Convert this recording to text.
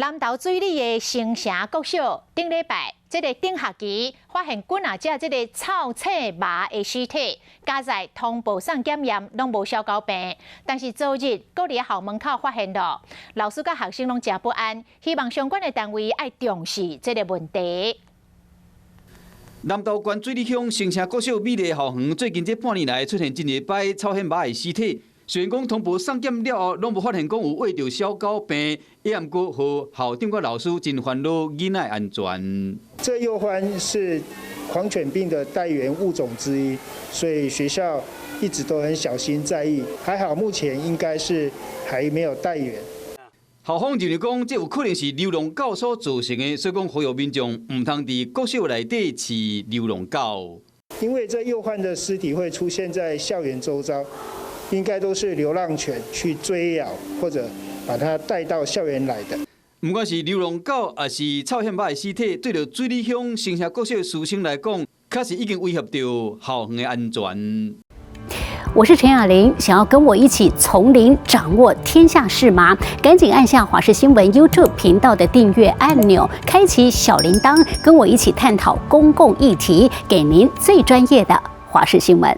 南投水里的新城國小頂禮拜，這个頂學期發現幾若隻這个臭刺蝸的屍體，佳哉通報送檢驗，攏無小狗病。但是昨日，閣佇校門口發現囉，老師佮學生攏誠不安，希望相關的單位愛重視這個問題。南投縣水里鄉新城國小美麗校園最近這半年來出現真濟擺臭羶蝸的屍體。雖然講通報送檢了後，攏無發現講有餵著小狗病，也毋過予校長佮老師真煩惱囡仔安全。這鼬獾是狂犬病的帶源物種之一，所以學校一直都很小心在意。還好目前應該是還沒有帶源。校方認為講，這有可能是流浪狗所造成的，所以講呼籲民眾毋通佇國小內底飼流浪狗。因為這鼬獾的屍體會出現在校園周遭，應該都是流浪犬去追咬或者把它帶到校園來的。毋管是流浪狗，抑是臭羶蝸的屍體，對著水里鄉新城國小的師生來講，確實已經威脅著校園的安全。我是陳雅玲，想要跟我一起從零掌握天下事嗎？趕緊按下華視新聞 YouTube 頻道的訂閱按鈕，開啟小鈴鐺，跟我一起探討公共議題，給您最專業的華視新聞。